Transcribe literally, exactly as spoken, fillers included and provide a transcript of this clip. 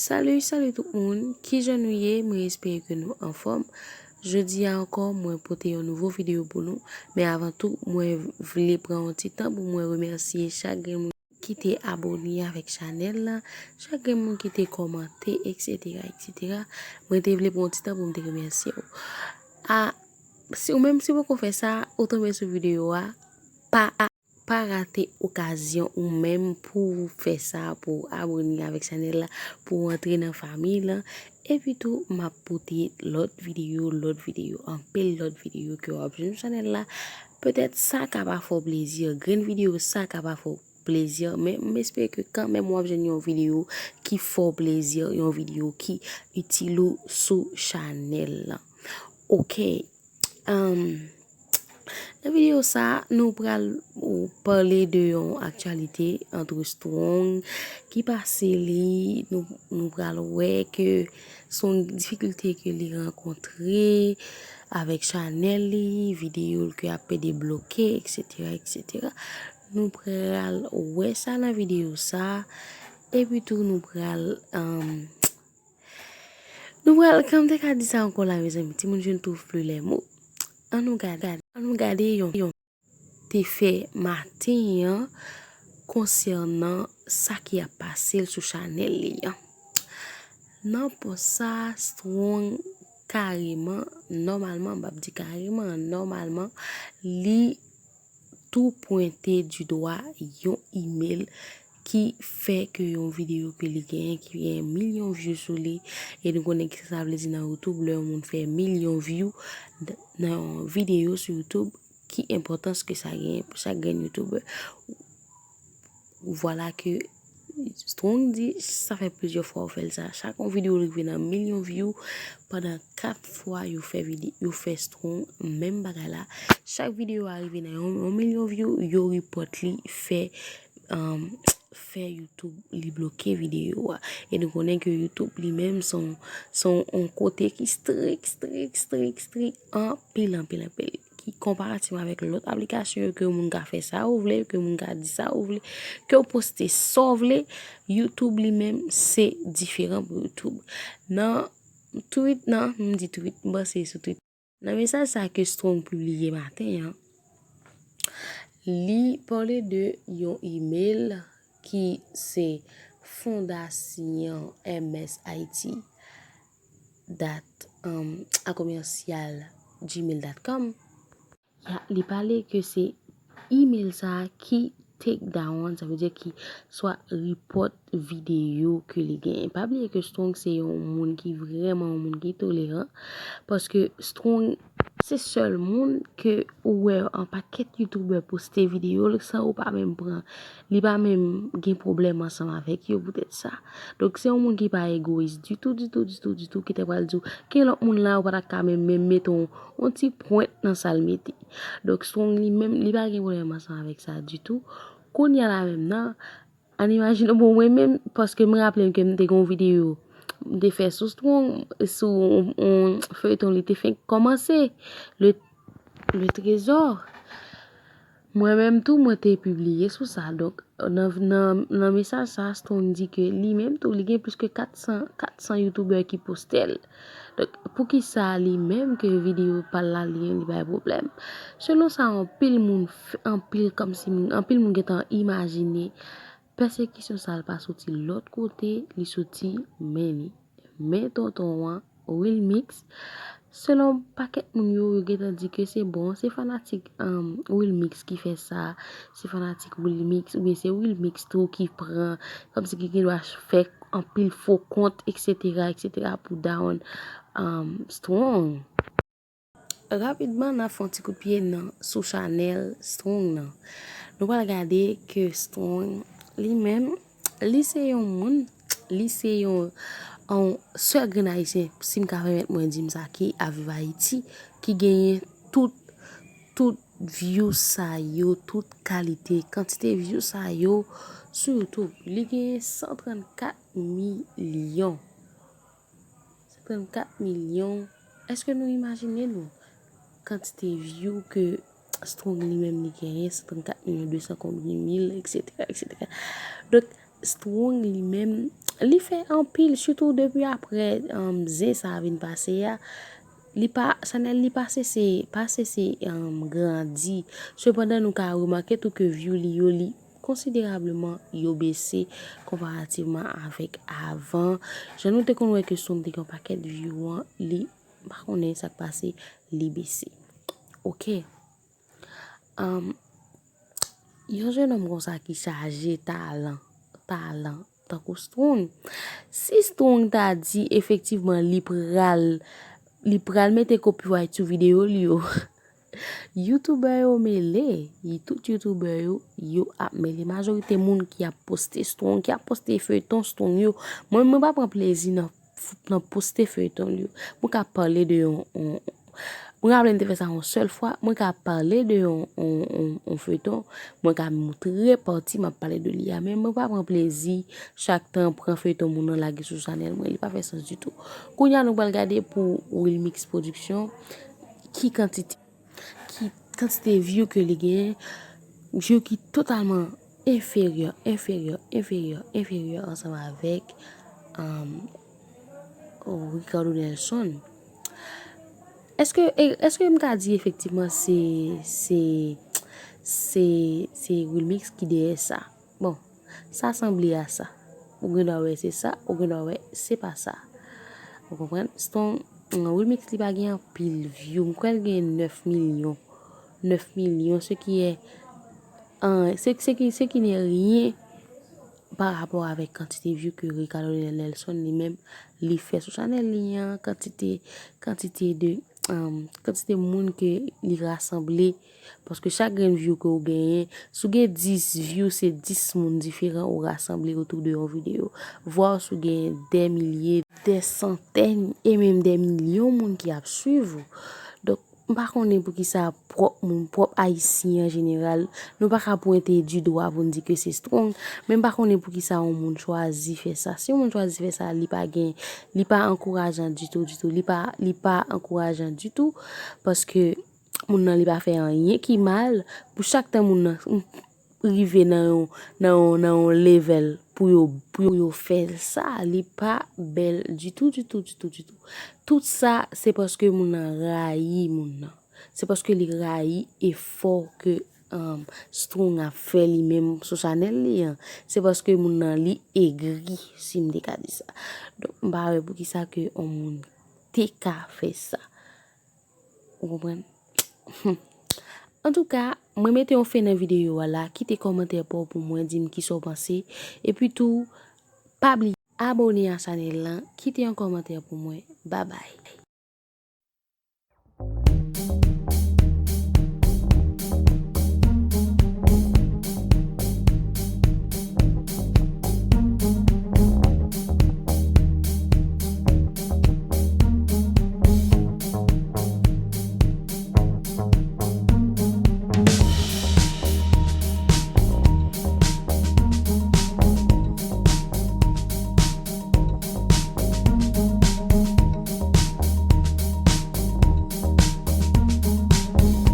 Salut, salut tout moun. Kijan nou ye? Mwen espere ke nou anfòm. Jodi a ankò, mwen pote yon nouvo videyo pou nou. Men avan tou, mwen vle pran yon ti tan pou mwen remèsye chak grenn moun ki te abòne avèk chanèl la, chak grenn moun ki te kòmante, et cetera, et cetera. Mwen te vle pran yon ti tan pou m te remèsye w. A, si ou menm si w poko fè sa, ou tonbe sou videyo a, pa pa rate okazyon ou menm pou w fè sa, pou w abòne avèk chanèl la, pou w antre nan fanmi lan. Epi tou, m ap pote lòt videyo, lòt videyo, anpil lòt videyo ke w ap jwenn sou chanèl la. Petèt sa ka pa fè w plezi, grenn videyo sa ka pa fè w plezi, men m espere ke kanmenm w ap jwenn yon videyo ki fè w plezi, yon videyo ki itil ou sou chanèl lan. Oke. Nan videyo sa, nou pral pale de yon aktyalite antre Strong ki pase li, nou, nou pral wè ke Strong difikilte ke li rankontre avèk chanèl li, videyo l ke ap pede bloke, et cetera, et cetera. Nou pral wè sa nan videyo sa, epi tou nou pral, um, nou pral, kòman m te ka di sa ankò la, mezanmi, timoun, je ne trouve plus les mots. Ann nou gade, ann nou gade yon, yon te fè maten an konsènan sa ki ap pase l sou chanèl li an. Nan pòs sa, Strong kareman, nòmalman, m p ap di kareman, nòmalman, li tou pwente di dwa yon email ki fè ke yon videyo ke li genyen, ki gen milyon view sou li, e nou konnen ki sa sa vle di nan YouTube, lè yon moun fè milyon view nan yon videyo sou YouTube, ki enpòtans ke sa genyen pou chak grenn YouTuber. Vwala ke Strong di, sa fè plizyè fwa ou fè l sa. Chak yon videyo rive nan milyon view, pandan kat fwa yo fè vide-, yo fè Strong menm bagay la. Chak videyo a rive nan yon, yon milyon view, yo report li, fè, um, fè YouTube li bloke videyo a. E nou konnen ke YouTube li menm se yon, se yon kote ki strik, strik, strik, strik, anpil, anpil, anpil. Ki konparativman avèk lòt aplikasyon yo, ke moun ka fè sa ou vle, ke moun ka di sa ou vle, ke w poste sa w vle, YouTube li menm se diferan pou YouTube. Nan tweet nan, m di tweet, m panse sou tweet. Nan mesaj sa ke Strong pibliye maten an, li pale de yon email ki se fondasyon M S Haiti dat, um, a komèsyal gmail dot com. Ya, li pale ke se email sa a ki take down, sa vle di ki swa report videyo ke li genyen. Pa bliye ke Strong se yon moun ki vrèman yon moun ki toleran, paske Strong se sèl moun ke ou wè an pakèt YouTuber poste videyo l san ou pa menm pran, li pa menm gen pwoblèm ansanm avèk yo poutèt sa. Donk, se yon moun ki pa egoyis ditou, ditou, ditou, ditou, ki te pral di w, gen lòt moun la, ou pa ta ka menm, menm mete yon, yon ti pwent nan sa l mete. Donk, Strong li menm, li pa gen pwoblèm ansanm avèk sa ditou. Kounye a la menm nan, ann imajine, bon, mwen menm, paske m raple m ke m te gen yon videyo, m te fè sou Strong, sou yon, yon feyton li te fenk kòmanse, le, le trezò. Mwen menm tou, mwen te pibliye sou sa. Donk, nan, nan, nan mesaj sa, Strong di ke li menm tou, li gen plis ke kat san, kat san YouTuber ki poste l. Donk, poukisa li menm ke videyo pa l la li, li bay pwoblèm? Selon sa, anpil moun, f-, anpil kòmsi moun, anpil moun gentan imajine, pèsekisyon sa l pa soti lòt kote, li soti men li. Men tonton an, Wilmix, selon pakèt moun yo, yo gentan di ke se bon, se fanatik, um, Wilmix ki fè sa, se fanatik Wilmix, oubyen se Wilmix tou ki pran, kòmsi ki gen dwa fè anpil fo kont, et cetera, et cetera, pou down, um, Strong. Rapidman, n ap fè yon ti kout pye nan, sou chanèl Strong nan. Nou pral gade ke Strong, li menm, li se yon moun, li se yon, yon sèl grenn Ayisyen, si m ka pèmèt mwen di m sa, ki ap viv Ayiti, ki genyen tout, tout view sa yo, tout kalite, kantite view sa yo sou YouTube. Li genyen san trannkat milyon. San trannkat milyon. Èske nou imajine nou kantite view ke Strong li menm li genyen, san trannkat milyon de san konbyen mil, et cetera, et cetera. Donk, Strong li menm, li fè anpil, sitou depi aprè um, zen sa vin pase a. Li pa, chanèl li pa sese, pa sese um, grandi. Sepandan, nou ka remake tou ke view li yo, li konsiderableman yo bese konparativman avèk avan. Jan nou te konn wè ke Strong te gen yon pakèt view an, li, m pa konnen sa k pase, li bese. Ok. Um, yon jennonm konsa ki chaje talan, talan, tankou Strong. Si Strong ta di efektivman li pral, li pral mete copyright sou videyo li yo, youtubè yo mele, yi tout youtubè yo, yo ap mele. Majorite moun ki ap poste Strong, ki ap poste feyton Strong yo, mwen, mwen pa pran plezi nan, nan poste feyton yo. Mwen ka pale de yon, yon, mwen raple m te fè sa yon sèl fwa, mwen ka pale de yon, yon, yon, yon feyton, mwen ka moutre pati m ap pale de li a, men mwen pa pran plezi chak tan pran feyton moun nan lage sou chanèl mwen, li pa fè sans ditou. Kounye a nou pral gade pou Wilmix Production ki kantite, ki kantite view ke li genyen, view ki totalman enferyè, enferyè, enferyè, enferyè ansanm avèk um, Ricardo Nelson. Èske, èske m ka di efektivman se, se, se, se Wilmix ki dèyè sa? Bon, sa sanble a sa. Ou gen dwa wè se sa, ou gen dwa wè se pa sa. Ou konprann? Strong, Wilmix li pa gen anpil view. M kwè l gen nèf milyon. Nèf milyon, ce qui est, uh, ce, ce qui, ce qui n'est rien pa rapò avèk kantite view ke Ricardo Nelson li menm li fè sou chanèl li an, kantite, kantite de, um, kantite moun ke li rasanble, paske chak grenn view ke ou genyen, si w gen dis view, se dis moun diferan ou rasanble otou de yon videyo. Vwa si w gen dè milye, dè santèn e menm dè milyon moun ki ap swiv ou. Donk, m pa konnen poukisa pwòp moun, pwòp Ayisyen an jeneral, nou pa ka pwente di dwa pou n di ke se Strong, men m pa konnen poukisa yon moun chwazi fè sa. Si yon moun chwazi fè sa, li pa gen, li pa ankourajan ditou, ditou, li pa, li pa ankourajan ditou, paske moun nan li pa fè anyen ki mal, pou chak tan moun nan, rive nan yon, nan yon, nan yon level pou yo, pou yo fè sa, li pa bèl ditou, ditou, ditou, ditou. Tout sa, se paske moun nan rayi moun nan. Se paske li rayi efò ke um, Strong ap fè li menm sou chanèl li an. Se paske moun nan li egri, si m te ka di sa. Donk, m pa wè poukisa ke yon moun te ka fè sa. Ou konprann? Antouka, mwen mete yon fen nan videyo a la. Kite kòmantè pa w pou mwen, di m kisa w panse. Epi tou, pa bliye abone a chanèl lan, kite yon kòmantè pou mwen. Babay.